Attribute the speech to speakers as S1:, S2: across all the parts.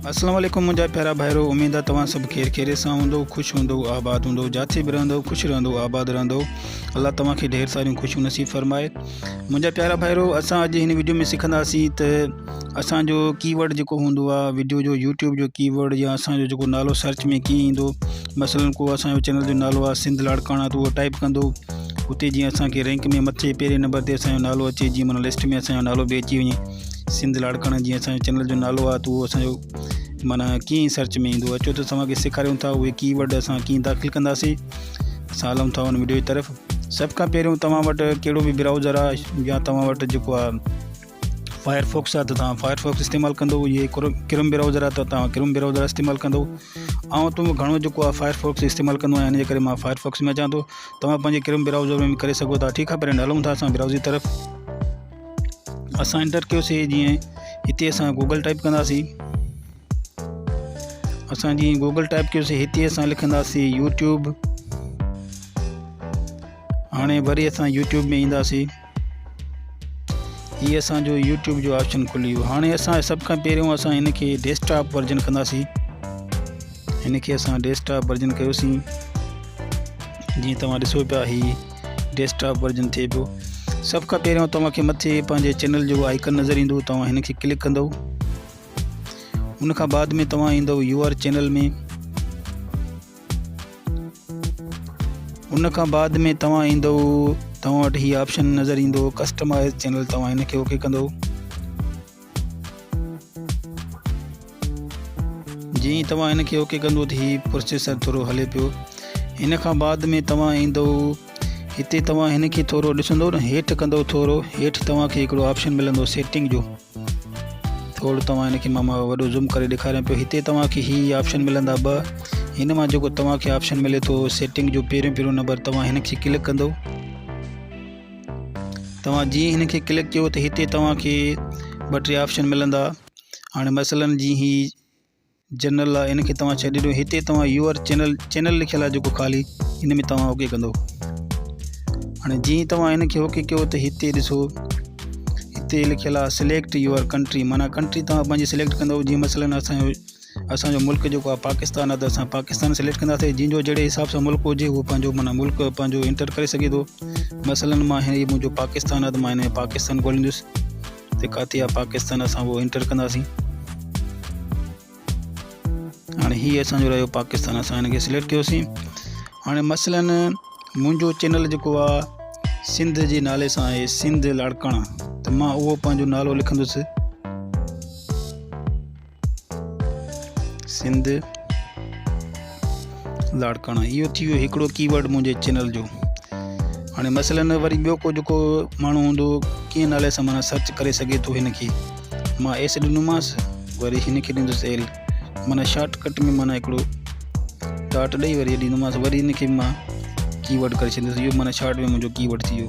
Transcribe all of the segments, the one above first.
S1: اسلام عليڪم منهنجا پيارا ڀائرو اميد آ توهان سڀ خير خيريت سان هوندو خوش هوندو آباد هوندو جاٿي به رهندو خوش رهندو آباد رهندو الله توهان کي ڍير ساريون خوشيون نصيب فرمائي منهنجا پيارا ڀائرو اسان اڄ هن ويڊيو ۾ سکنداسين ته اسان جو ڪي ورڊ جيڪو هوندو آ ويڊيو جو يوٽيوب جو ڪي ورڊ يا اسان جو جيڪو نالو سرچ ۾ ڪيئن ايندو مثلا ڪو اسان جو چينل جو نالو آ سنڌ لاڙڪاڻا ته اهو ٽائپ ڪندو اتي جيئن اسان کي رينڪ ۾ مٿي پهرين نمبر تي اسان جو نالو اچي جيئن معنيٰ لسٽ ۾ اسان جو نالو به اچي وڃي سنڌ لاڙڪاڻا جيئن اسان جو چينل جو نالو آ ته اهو اسان جو معنيٰ ڪيئن سرچ ۾ ايندو اچو ته توهان کي سيکاريون ٿا اهي ڪي ورڊ اسان ڪيئن داخل ڪنداسين اسان هلون ٿا ان ويڊيو جي طرف سڀ کان پهريون توهان وٽ ڪهڙو به براؤزر آ يا توهان وٽ جيڪو آ فائر فوڪس آ ته توهان فائر فوڪس استعمال ڪندو اهي ڪروم براؤزر آ ته توهان ڪروم براؤزر استعمال ڪندو آئون ته گهڻو جيڪو آ فائر فوڪس استعمال ڪندو آهيان ان جي ڪري مان فائر فوڪس ۾ اچان ٿو توهان پنهنجي ڪروم براؤزر ۾ ڪري سگهو ٿا ٺيڪ آ پهريان هلون ٿا اسان براؤزر جي طرف اسان انٽر ڪيوسي جيئن هتي اسان گوگل ٽائپ ڪنداسين اسان جيئن گوگل ٽائپ ڪيوسي هتي اسان لکنداسين يوٽيوب هاڻي وري اسان يوٽيوب ۾ اينداسين هي اسان جو يوٽيوب جو آپشن کلي ويو هاڻي اسان سڀ کان پهريون اسان هن کي ڊيسڪٽاپ ورجن ڪنداسين هن کي اسان ڊيسڪٽاپ ورجن ڪيوسين جيئن توهان ڏسو پيا هي ڊيسڪٽاپ ورجن ٿئي پيو سڀ کان پهريون توهان کي مٿي پنهنجي چينل جو آئيڪن نظر ايندو توهان هن کي ڪلڪ ڪندو ان کان بعد ۾ توهان ايندو يو آر چينل ۾ ان کان بعد ۾ توهان ايندو توهان وٽ هي آپشن نظر ايندو ڪسٽمائز چينل توهان هن کي اوڪي ڪندو جيئن ئي توهان هن کي اوڪي ڪندو ته هي پروسيسر ٿورو هلي پيو هن کان بعد ۾ توهان ايندو هتي توهان هن کي ٿورو ڏسندو نه هيٺ ڪندو ٿورو هيٺ توهان کي هڪڙو آپشن ملندو سيٽنگ جو ٿورو توهان هن کي مان وڏو زوم ڪري ڏيکاريان پيو هتي توهان کي هي آپشن ملندا ٻه هن مان جيڪو توهان کي آپشن ملي ٿو سيٽنگ جو پهريون پهريون نمبر توهان هن کي ڪلڪ ڪندو توهان جيئن هن کي ڪلڪ ڪيو ته هتي توهان کي ٻه ٽي آپشن ملندا هاڻي مثلا جيئن هي جنرل آهي ان کي توهان ڇڏي ڏيو هتي توهان يوآر چينل چينل لکيل آهي جيڪو خالي ان ۾ توهان اوڪي ڪندو هاڻي جيئن توهان هن کي اوڪي ڪيو ته هتي ڏسو هتي لکيل آهي سليڪٽ your country معنيٰ ڪنٽري توهان پنهنجي سليڪٽ ڪندو جيئن مثلا اسانجو اسان جو ملڪ جيڪو آهي پاڪستان آهي ته اسان پاڪستان سليڪٽ ڪنداسين جنهن جو جهڙي حساب سان ملڪ هجي اهو پنهنجو معنيٰ ملڪ پنهنجو انٽر ڪري سگهي ٿو مثلاً مان هي منهنجو پاڪستان آهي ته مان هن ۾ پاڪستان ڳوليندس ته ڪاٿي آهي پاڪستان اسان اهو انٽر ڪنداسين هاڻي هي اسانجو رهيو پاڪستان اسان هن کي سليڪٽ ڪيوسين هاڻي مثلاً منهنجو چينل جيڪو آهي سنڌ جي نالي سان آهي سنڌ لاڙڪاڻا ته مان اهو پنهنجو نالو لکندس سنڌ لاڙڪاڻا اهو ٿي ويو هڪڙو ڪي ورڊ منهنجي چينل جو هاڻي مثلاً وري ٻيو ڪو جيڪو ماڻهو هوندو ڪنهن نالي سان معنيٰ سرچ ڪري سگهي ٿو هن کي مان ايس ڏنومانس وري هن کي ڏيندس ايل معنيٰ شارٽ ڪٽ ۾ معنيٰ هڪڙو ڊاٽ ڏئي وري ڏيندومانس وري هن کي مان ڪي ورڊ ڪري ڇڏيندس اهو معنيٰ شارٽ ۾ منهنجو ڪي ورڊ ٿي ويو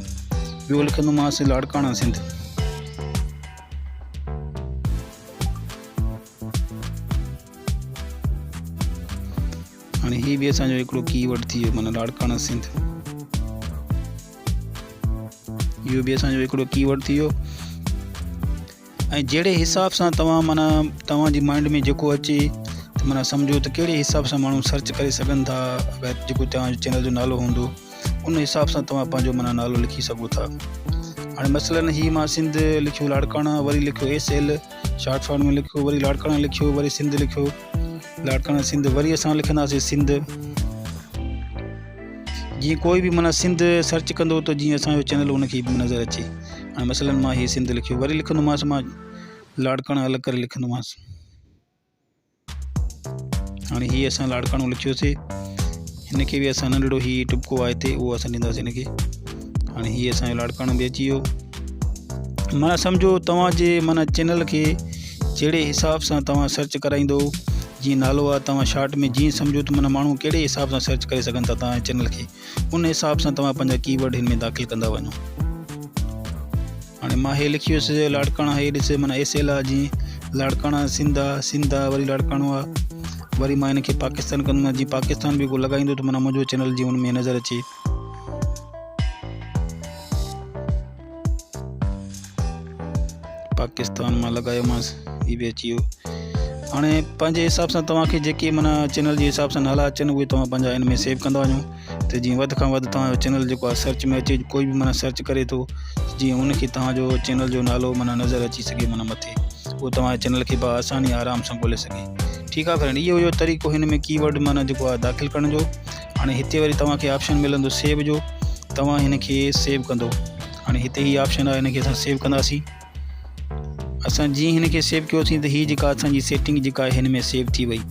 S1: ٻيو لکندومانس لاڙڪاڻا سنڌ هاڻي هي به اسان جو هڪڙو ڪي ورڊ ٿي ويو معنيٰ لاڙڪاڻا سنڌ اهو به اسان جو هڪڙو ڪي ورڊ ٿي ويو ۽ جهڙي حساب سان توهان معنيٰ توهان جي مائنڊ ۾ جيڪو اچي ته معنيٰ سمجهو ته ڪهڙي حساب سان ماڻهو سرچ ڪري سگهن ٿا اگر جيڪو توهان جو چينل جو نالو هوندو ان حساب سان توهان پنهنجو معنيٰ نالو لکي سگهو ٿا هاڻي مثلاً هي مان سنڌ لکيو لاڙڪاڻا وري لکيو ايس ايل شارٽ فارم ۾ لکيو وري لاڙڪاڻا لکيو وري سنڌ لکيو لاڙڪاڻا سنڌ وري اسان لکنداسين سنڌ جيئن ڪوئي به معنيٰ سنڌ سرچ ڪندو ته جيئن اسانجو چينل ان کي نظر اچي هاڻي مثلاً مان هي سنڌ لکيو وري لکندومانس مان لاڙڪاڻا الڳ ڪري لکندومانس هاڻي هي اسان لاڙڪاڻو لکيوسي هن کي به اسان ننڍڙو هي ٽپڪو آهي هتي اهو اسان ڏينداسين هن کي هاڻي هي اسانجو لاڙڪاڻو به اچي ويو معنيٰ سمجهو توهان جي معنيٰ چينل کي جهڙي حساب سان توهان سرچ ڪرائيندو جيئن نالو آهي توهان شارٽ ۾ جيئن سمجهو ته معنيٰ ماڻهو ڪهڙي حساب سان سرچ ڪري سگهن ٿا توهان جي چينل کي ان حساب سان توهان پنهنجا ڪي ورڊ هن ۾ داخل ڪندا وڃو هاڻي مان هي لکي ويس لاڙڪاڻا هي ڏس معنيٰ ايس ايل آ جي لاڙڪاڻا سنڌ آ سنڌ آ وري لاڙڪاڻو آ وري مان هن کي پاڪستان ڪندم جي پاڪستان به ڪو لڳائيندو ته معنيٰ منهنجو چينل جي ان ۾ نظر اچي پاڪستان مان لڳايومانس هي به اچي ويو. هاڻي پنهنجي حساب سان توهان کي جيڪي معنيٰ چينل جي حساب سان نالا اچن اهي توهان پنهنجا ان ۾ سيو ڪندا وڃو ته جيئن وڌ کان وڌ توهان جو چينل جيڪو آهي سرچ ۾ اچي ڪوئي به معنيٰ سرچ ڪري ٿو جيئن ان کي توهان جو چينل جو نالو معنيٰ نظر اچي سگهي معنيٰ مٿي اهو توهان جي چينل کي با آساني آرام سان ڳولي سگهي ٺيڪ آهي فرينڊ اهو هيو طريقو هن ۾ ڪي ورڊ معنيٰ جيڪو آهي داخل ڪرڻ جو هاڻي هتي وري توهان کي آپشن ملندو سيو جو توهان هن کي سيو ڪندو هاڻي هتي هي آپشن آهي هن کي اسان سيو ڪنداسين اسان جيئن هن کي سيو ڪيوسين ته هي جيڪا اسان جي سيٽنگ جيڪا آهي هن ۾ سيو ٿي وئي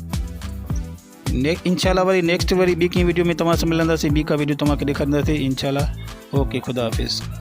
S1: انشاء الله وري نيڪسٽ وري ٻي ڪنهن ويڊيو ۾ توهان سان ملنداسين ٻي ڪا ويڊيو توهان کي ڏيکارينداسين انشاء الله اوڪي خدا حافظ.